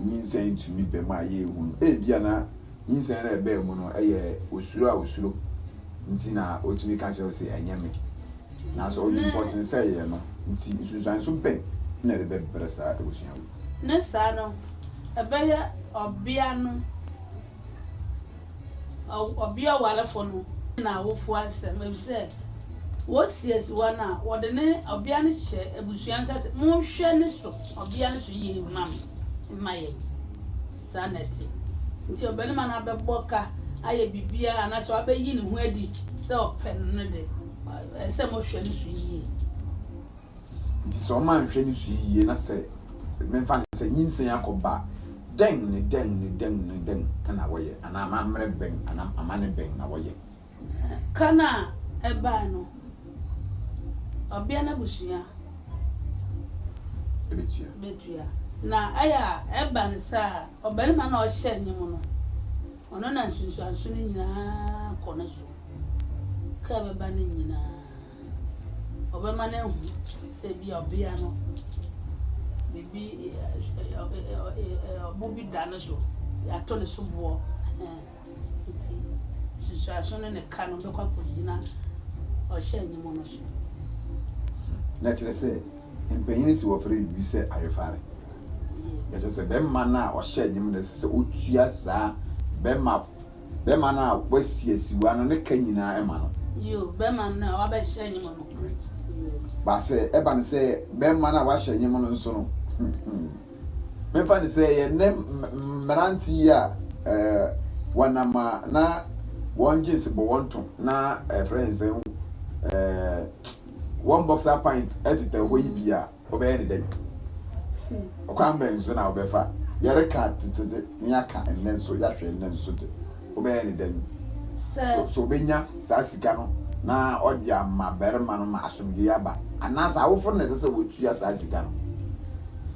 nyinsɛn tumi ba mu a yɛnhu no, ebia na nyinsɛn no a ɛbaa mu no yɛ osuro a osuro nti na otumi ka kyerɛ wo sɛ ɛnyɛ me. Nanso onim pɔtee sɛ ɛyɛ no nti, nsunsuanso bɛn na ɛde bɛbrɛ saa abusua wei? Ne saa no, ɛbɛyɛ ɔbea no, ɔbea ɔwarefo no ne n'awofo asɛm, efisɛ wosi asiwa no a, wɔde ne ɔbea no hyɛ abusua nsa sɛ, Monhwɛ ne so, ɔbea no so yiye mma me, mma yɛn. Saa na ɛte. Nti ɔbarima no abɛbɔ ka ayɛ biribiara anaasɛ wabeyi ne ho adi sɛ ɔpɛ no no de, ɛsɛ sɛ mohwɛ ne so yiye. Nti sɛ wɔanhwɛ ne su yiye na sɛ memfa no sɛ nyinsɛn akɔba a, dɛn ne dɛn ne dɛn ne dɛn na wɔyɛ anaa amammerɛ bɛn anaa amanne bɛn na wɔyɛ? Ka no a ɛbae no, ɔbea no abusua betua. Na ɛyɛ a ɛba no saa a, ɔbarima no a ɔhyɛ anim no, ɔno na nsunsuanso no nyinaa kɔ ne so. Ka a ɛbɛba no nyinaa. Ɔbɛma no ahu sɛ ebia ɔbea no, biribi, ɔbo bi da ne so, yɛato ne so boɔ. Nti nsusuanso ne ne ka no bɛkɔ akɔgyina ɔhyɛ anim no so. Na kyerɛ sɛ, mpanyin se wɔfrɛ biribi sɛ ayefare. Ɛkyerɛ sɛ bɛrima no a ɔhyɛ anim no ɛsɛ sɛ otua saa bɛrima Bɛrima no a wasi asiwa no ne ka nyinaa ma no. Yiw, bɛrima no a wabɛhyɛ nyem no. Great. But sɛ ɛba no sɛ bɛrima no a wahyɛ nyem no nso no, memfa no sɛ yɛn nnɛ mmerante yi a wɔnam a na wɔn jeans bɔ wɔn to na ɛfrɛ ne sɛ wɔn boxer pint tetɛ hɔ yi bi a, Wobɛyɛ no dɛn? Ɔkwan bɛn so na wobɛfa? Yɛreka tete de, na yɛaka nnɛ nso, yɛahwɛ nnɛ nso de, wobɛyɛ no dɛn? So so obenya saa sika no na ɔde ama barima no ma asomdwoe aba? Anaasɛ awofo no na ɛsɛ sɛ wotua saa sika no?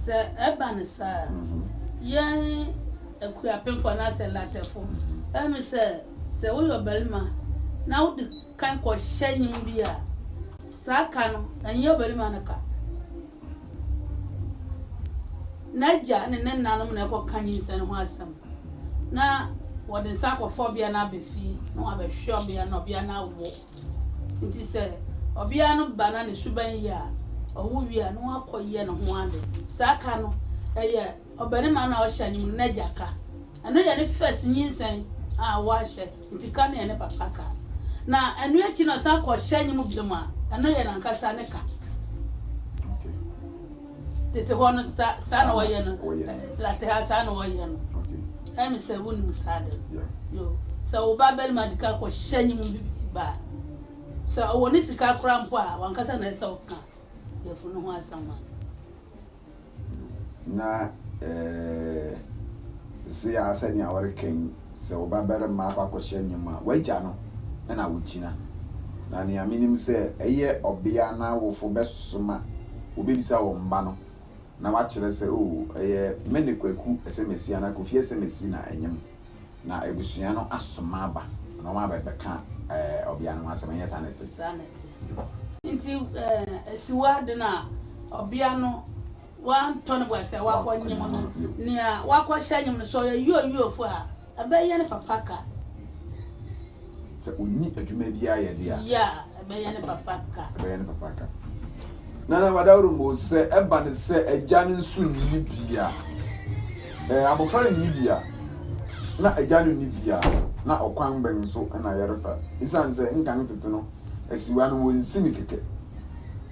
Sɛ ɛba no saa a, yɛn Akuapemfo anaasɛ Latɛfo, ɛyɛ me sɛ, sɛ woyɛ ɔbarima na wode kan kɔhyɛ nnwom bi a, saa ka no, ɛnyɛ ɔbarima no ka. N'agya ne ne nanom na ɛkɔka nyinsɛn ho asɛm, na wɔde nsa akɔfa ɔbea no aba fie na wɔabɛhwɛ ɔbea no na ɔbea no awo. Nti sɛ ɔbea no ba na ne suban ye a, ɔwo wie a na wakɔyɛ ne ho ade. Saa ka no, ɛyɛ ɔbarima no a ɔhyɛ anyem no n'agya ka. Ɛno yɛ ne first nyinsɛn a wahyɛ, nti ka no yɛ ne papa ka. Na ɛno akyi no ɔsan kɔhyɛ anyem biom a, ɛno yɛ n'ankasa ne ka. Tete hɔ no sa saa na wɔyɛ no. Late ha saa na wɔyɛ no. Ɛyɛ me sɛ wonim saa de. Yo, sɛ wo ba barima de ka kɔhyɛ nyim bi ba a, sɛ ɔwɔ ne sika koraa mpo a, wankasa na ɛsɛ ɔka yafunu ho asɛm ma no. Na ɛɛ sese a sɛnea wɔreka yi, sɛ wo babarima akɔ akɔhyɛ nnwom a, w'agya no na wogyina. Na nea minim sɛ ɛyɛ ɔbea no awofo bɛsoma wobebisa wɔn mma no na wɔakyerɛ sɛ, 'Oo, ɛyɛ me ne Kwaku Asɛmasi anaa Kofi Asɛmasi na ɛnyem. Na abusua no asoma aba na wɔabɛka ɔbea no ho asɛm. Ɛnyɛ saa na ɛte? Saa na ɛte. Nti asiwa de no a ɔbea no wantɔ ne bo ase a wakɔnyem no, nea wakɔhyɛ nyem no, sɛ ɔyɛ yooyoofo a, ɛbɛyɛ ne papa ka. Sɛ onni adwuma biara yɛ de a. Yeah, ɛbɛyɛ ne papa ka. Ɛbɛyɛ ne papa ka. Nana Wadawurumbo, sɛ ɛba no sɛ agya no nso nni bi a, ɛɛ abofra no nni bi a, na agya no nni bi a, na ɔkwan bɛn so na yɛrefa? Esiane sɛ nkan tete no, asiwa no wɔnsi no kɛkɛ.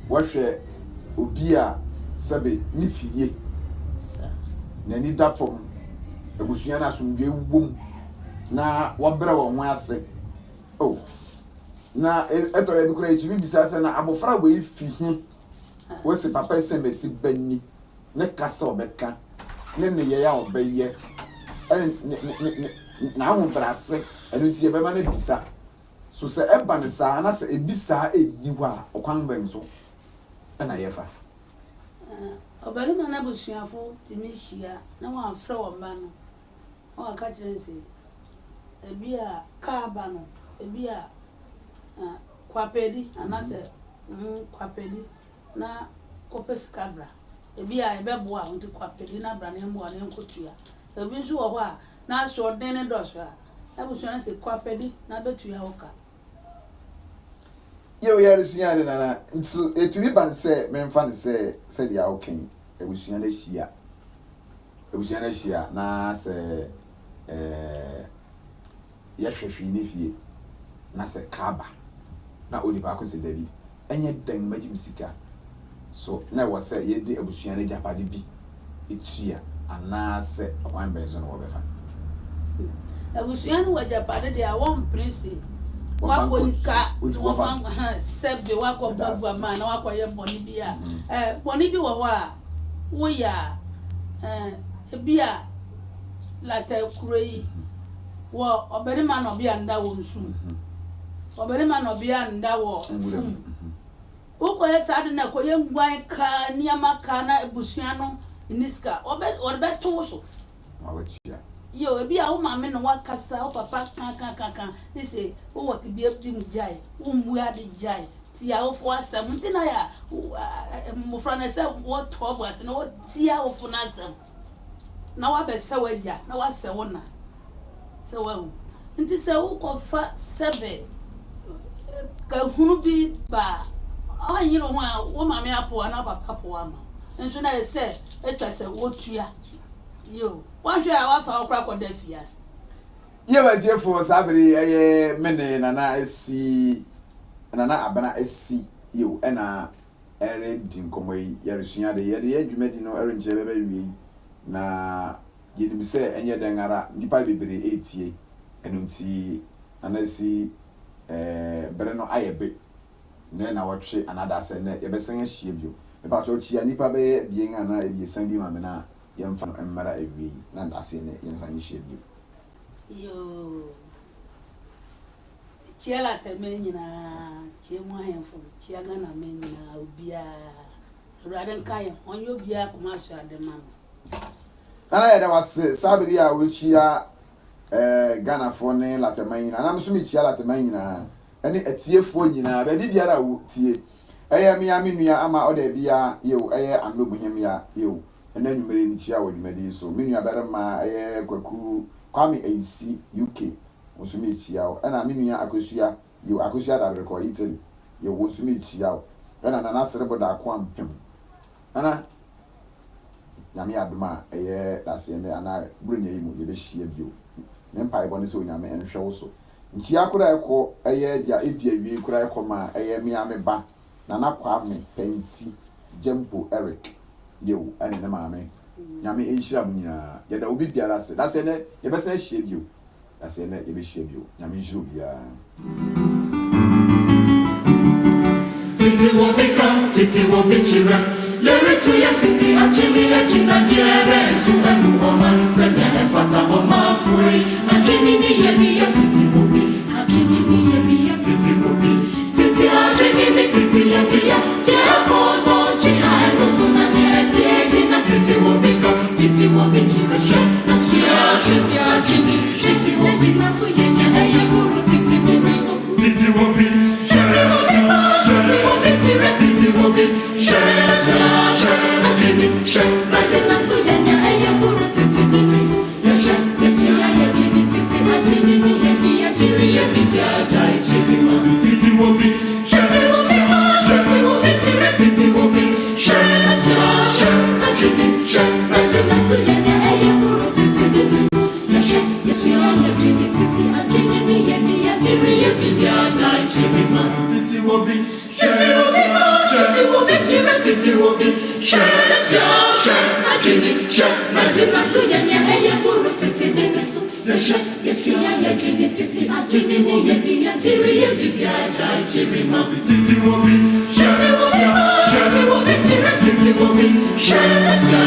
Wɔhwɛ obi a sɛbe ne fi ye, n'ani da fam, abusua no asomdwoe wom, na wɔbrɛ wɔn ho ase. Oh, na ɛtɔ da bi koraa yɛtumi bisa sɛ na abofra wei fi he? Wose papa sɛ masi ba ni, ne kasa a ɔbɛka, ne nneyɛe a ɔbɛyɛ, ɛne ne ne ne n'ahobrɛase, ɛno nti yɛbɛma no abisa. So sɛ ɛba no saa na sɛ ebi saa nni hɔ a, ɔkwan bɛn so na yɛfa? Ɔbarima no abusuafo tumi hyia na wɔafrɛ wɔn ba no na wɔaka kyerɛ no sɛ, ebia kaa ba no, ebia kwapɛdi anaasɛ kwapɛdi na kɔpɛ sika bra. Ebia yɛbɛboa wo nti kwapɛdi na bra na yɛmmoa wo na yɛnkɔtua. Ebi nso wɔ hɔ a, n'asoɔden no dɔɔso a, N'abusua no se, Kɔ apɛde na betua wo ka. Yiw, yɛresua ade, Nana. Nso etumi ba no sɛ memfa no sɛ sɛdeɛ woka yi, abusua no ahyia. Abusua no ahyia na sɛ ɛɛ yɛhwɛ hwee ne fie na sɛ ka ba na onipa ko se dabi, Ɛnyɛ dɛn mɛgye me sika? So na ɛwɔ sɛ yɛde abusua no agyapade bi tua, anaasɛ ɔkwan bɛn so na wɔbɛfa? Abusua no wɔ agyapade deɛ a, wɔmpene se woakɔyi ka na wɔfa sɛbe woakɔbɔ aguaman na woakɔyɛ bɔne bi a. Bɔne bi wɔ hɔ a woyɛ a, ebi a lata kuro yi wɔ ɔbarima na ɔbea nda wɔ nsu mu. Ɔbarima na ɔbea nda wɔ afum. Wokɔyɛ saa de na kɔyɛ nguan ka, nneɛma ka na abusua no nni sika. Wɔbɛ wɔde bɛto wo so. Yo, ebi a wo maame na wakasa, wo papa ka ka ka ka, ne sɛ wowɔ tebea bi mu gyae, wommu ade gyae, tie awofo asɛm. Nti na yɛ a mmofra no ɛsɛ wɔtoa bo ase na wɔtie awofo no asɛm. Na wabɛsɛ w'agya na wasɛ wo na. Sɛ wahu. Nti sɛ wokɔfa sɛbe kahunu bi ba a, ɔnyere ho a wo maame apo anaa wo papa apo ama wo. Nso na ɛsɛ atwa sɛ wotua. Yo, woanhwɛ a woafa wo koraa kɔda afiase. Yie atiefoɔ saa bere yi ɛyɛ me ne Nana Asi, Nana Abena Asi yo ɛna ɛredi nkɔmmɔ yi, yɛresua ade. Yɛde yɛn dwumadi no ɛrenkyɛ bɛba awiei na Yenim sɛ ɛnyɛ dɛn ara nnipa bebree retie, ɛno nti na na si bere no ayɛ be nnɛ nnawɔtwe anaa dasɛ nnɛ yɛbɛsan ahyia bio. Mepakyɛw kyia nnipa bɛyɛ abien anaa abiɛsa bi ma me na yɛmfa no mmra awiei na dasɛ nnɛ yɛnsan nhyia bio. Yoo. Mekyia Latɛmɛ nyinaa, kyia mu ahemfo, mekyia Ghana mɛ nyinaa, obiara. Awurade nka yɛn ho, ɔnyɛ obiara koma so ade ma no. Nana yɛda wo ase saa bere yi a worekyia eh, Ghanafoɔ ne Latɛman nyinaa. Na me nso mekyia Latɛman nyinaa ɛne atiefoɔ nyinaa baabi biara a wotie. Ɛyɛ me ara me nua ama ɔda bia yew ɛyɛ Anob Hemia yew. Ɛnɛ anwummere yi mekyia wɔ dwumadi yi so. Me nua barima ɛyɛ Kwaku Kwame Ayisi UK wo nso mekyia wo. Ɛna me nua Akosua yew Akosua Daberekɔ Italy yew wo nso mekyia wo. Ɛna Nana Serebo Daako Ampem. Nana Nyame adom a ɛyɛ daseɛ nnɛ anaa Buronya yi mu yɛbɛhyia bio. Me mpaebɔ ne sɛ Onyame nhwɛ wo so. Nkyia koraa ɛkɔ ɛyɛ deɛ ɛdi awiei koraa ɛkɔ ma ɛyɛ me ara me ba Nana Kwame Pɛnti Gyampo Eric Yew ɛne ne maame. Nyame nhyira mo nyinaa. Yɛda obi biara ase. Daseɛ nnɛ yɛbɛsan ahyia bio. Daseɛ nnɛ yɛbɛhyia bio. Nyame nhyira obiara. Tete wɔ bi ka, tete wɔ bi kyerɛ. Yɛreto yɛ tete akyene agyinadeɛ bɛn so amu ɔman sɛnea ɛfata ɔmanfoɔ yi. Adwene ne yɛ bi yɛ tete wɔ bi. Adwene ne yɛ bi yɛ tete wɔ bi. Tete adwene ne tete yɛ bi yɛ. Deɛ ɛkɔ tɔnkye a ɛno so na deɛ ɛte gyina tete wɔ bi ka, tete wɔ bi kyerɛ. Hwɛ na sua hwɛ adwene tete wɔ bi. Gyina so yɛ deɛ ɛyɛ buru tete wɔ bi so. Tete wɔ bi. Tete wɔ bi ka, tete wɔ bi kyerɛ tete wɔ bi. Hwɛ sua hwɛ adwene hwɛ na gyina so yɛ deɛ ɛyɛ buru tete wɔ bi so. Yɛhwɛ yɛsua yɛdwene tete adwene ne yɛ bi yɛgyere yɛ bi de agyae tete wɔ bi. Tete wɔ bi. Tete wɔ bi ka, tete wɔ bi kyerɛ tete wɔ bi. Hwɛ sua hwɛ adwene hwɛ na gyina so yɛ deɛ ɛyɛ buru tete wɔ bi so. Yɛhwɛ yɛsua yɛdwene tete adwene ne yɛ bi yɛgyere yɛ bi de agyae tete wɔ bi. Tete wɔ bi. Tete wɔ bi ka, tete wɔ bi kyerɛ tete wɔ bi. Hwɛ sua hwɛ adwene hwɛ na gyina so yɛ deɛ ɛyɛ buru tete wɔ bi so. Yɛhwɛ yɛsua yɛdwene tete adwene ne yɛ bi yɛgyere yɛ bi de agyae tete wɔ bi. Tete wɔ bi. Tete wɔ bi ka, tete wɔ bi kyerɛ tete wɔ bi. Hwɛ sua.